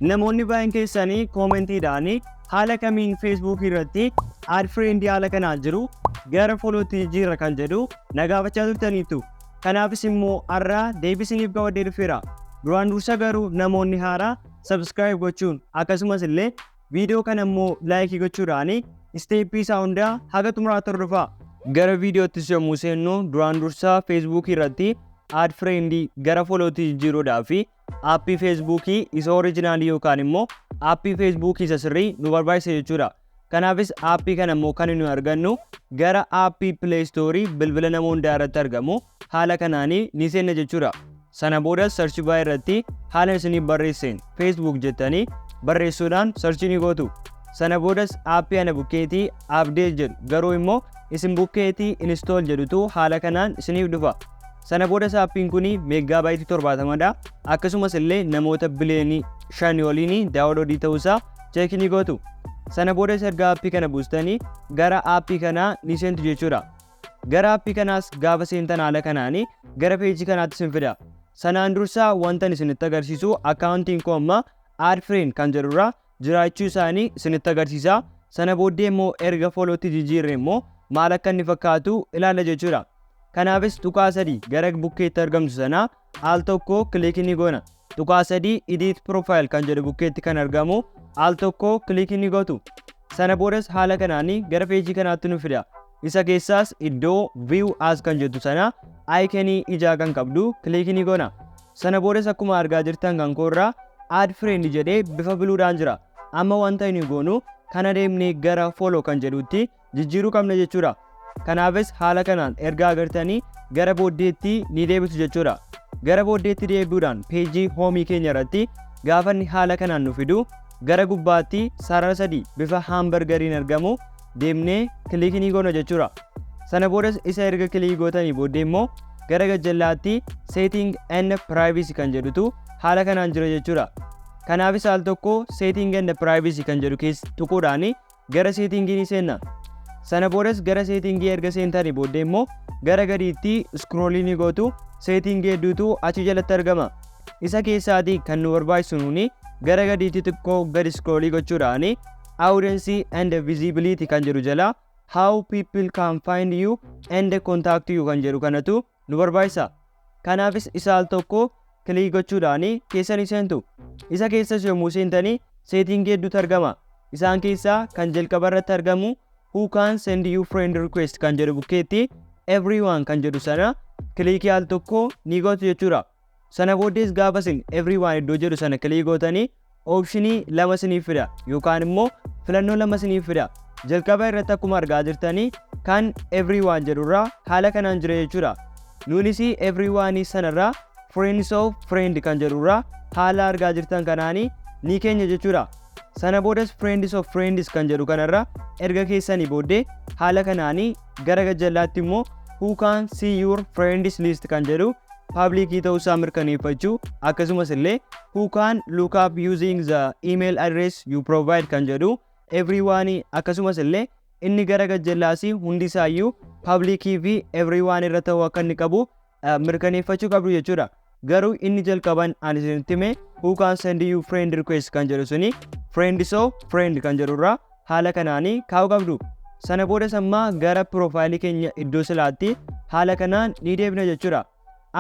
Namoonni baay'een keessanii commentiidhaan haala kamiin Facebookii irratti add friendii haala kanaan jiru gara followtti jijjiirra kan jedhu na gaafachaa turtaniitu. Kanaafis immoo har'aa deebii isiniif qabadhee dhufeera. Duraan dursa garuu namoonni haaraa subscribe gochuun, akkasumas illee viidiyoo kana immoo likeii gochuudhaan steppii isaa hundaa haga xumuraatti hordofaa. Gara viidiyoottis yommuu seennu, duraan dursa Facebookii irratti add friendii gara followtti jijjiiruudhaaf appii Facebookii isa originalii yookaan immoo appii Facebookii isa sirrii nu barbaachisa jechuudha. Kanaafis appii kana immoo kan nuyi argannu gara appii Play Storeii bilbila nama hundaa irratti argamu haala kanaanii ni seenna jechuudha. Sana booda search bar irratti haala isiniif barreesseen Facebook jettanii barreessuudhaan searchii ni gootu. Sana boodas appii ana bukkeetii update jedhu, garuu immoo isin bukkeetii install jedhutu haala kanaan isiniif dhufa. Sana boodas appiin kun megabyteii 70dha. Akkasumas illee namoota biliyoonii 5 oliin downloadii ta'uusaa checkii ni gootu. Sana boodas erga appii kana buustanii gara appii kanaa ni seentu jechuudha. Gara appii kanaas gaafa seentan haala kanaanii gara pageii kanaatti isin fida. Sanaan dursaa wanta isinitti agarsiisu accountiin koo amma add friend kan jedhurraa jiraachuu isaanii isinitti agarsiisa. Sana booddee immoo erga followtti jijjiirre immoo maal akka inni fakkaatu ilaalla jechuudha. Kanaafis tuqaa sadii gara bukkeetti argamtu sanaa al tokko clickii ni goona. Tuqaa sadii edit profile kan jedhu bukkeetti kan argamu al tokko clickii ni gootu. Sana boodas haala kanaanii gara pageii kanaatti nu fida. Isa keessaas iddoo view as kan jettu sana iconii ijaa kan qabdu clickii ni goona. Sana boodas akkuma argaa jirtan kan koorraa add friend jedhee bifa bluedhaan jira. Amma wanta inni goonu kana deemnee gara follow kan jedhutti jijjiiruu qabna jechuudha. Kanaafis haala kanaan erga agartanii gara booddeetti ni deebisu jechuudha. Gara booddeetti deebi'uudhaan pageii homeii keenya irratti gaafa inni haala kanaan nu fidu, gara gubbaatti sarara sadii bifa hamburgeriin argamu deemnee clickii ni goona jechuudha. Sana boodas isa erga clickii gootanii booddee immoo gara gajjallaatti setting and privacy kan jedhutu haala kanaan jira jechuudha. Kanaafis al tokko setting and privacy kan jedhu keessa tuquudhaan gara settingii ni seenna. Sana boodas gara settingii erga seentanii booddee immoo gara gadiitti scrollii ni gootu. Settingii hedduutu achi jalatti argama. Isa keessaatii kan nu barbaachisu nuni gara gadiitti xiqqoo gadi scrollii gochuudhaan audience and visibility kan jedhu jala how people can find you and contact you kan jedhu kanatu nu barbaachisa. Kanaafis isa al tokko click gochuudhaan keessa ni seentu. Isa keessas yommuu seentanii settingii hedduutu argama. Isaan keessaa kan jalqaba irratti argamu who can send you friend request kan jedhu bukkeetti everyone kan jedhu sana clickii al tokko ni gootu jechuudha. Sana booddees gaafa isin everyone iddoo jedhu sana clickii gootanii optionii lama isiniif fida yookaan immoo filannoo lama isiniif fida. Jalqaba irratti akkuma argaa jirtanii kan everyone jedhurraa haala kanaan jira jechuudha. Nuunis everyone sanarraa friends of friend kan jedhurraa haala argaa jirtan kanaanii ni keenya jechuudha. Sana boodas friends of friends kan jedhu kanarra erga keessanii booddee haala kanaanii gara gajjallaatti immoo who can see your friends list kan jedhu publicii ta'uusaa mirkaneeffachuu, akkasumas illee who can look up using the email address you provide kan jedhu everyone, akkasumas illee inni gara gajjallaasii hundi isaayyuu publicii fi everyone irra ta'uu akka inni qabu mirkaneeffachuu qabdu jechuudha. Garuu inni jalqaban ani isinitti hime who can send you friend request kan jedhu suni friends of friend kan jedhurraa haala kanaanii kaa'uu qabdu. Sana booda sammaa gara profileii keenya iddoo silaatti haala kanaan ni deebina jechuudha.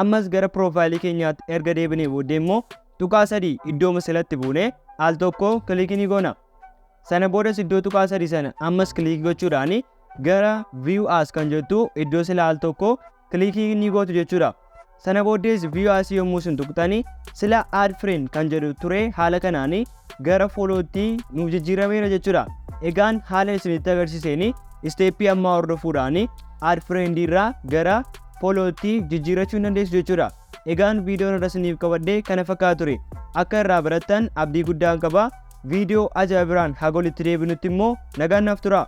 Ammas gara profileii keenyaatti erga deebinee booddee immoo tuqaa sadii iddoo silatti buunee al tokko clickii ni goona. Sana boodas iddoo tuqaa sadii sana ammas clickii gochuudhaan gara view as kan jettu iddoo sila al tokko clickii ni gootu jechuudha. Sana booddees view as yommuu isin tuqxanii sila add friend kan jedhu ture haala kanaan gara followtti nuuf jijjiirameera jechuudha. Egaan haala isinitti agarsiiseen steppii ammaa hordofuudhaan add friend irraa gara followtti jijjiirachuu hin dandeessu jechuudha. Egaan viidiyoon irra isiniif qabadhee kana fakkaatu ture. Akka irraa barattan abdii guddaan qaba. Viidiyoo ajaa'ibiraan haga walitti deebinutti immoo nagaan naaf tura.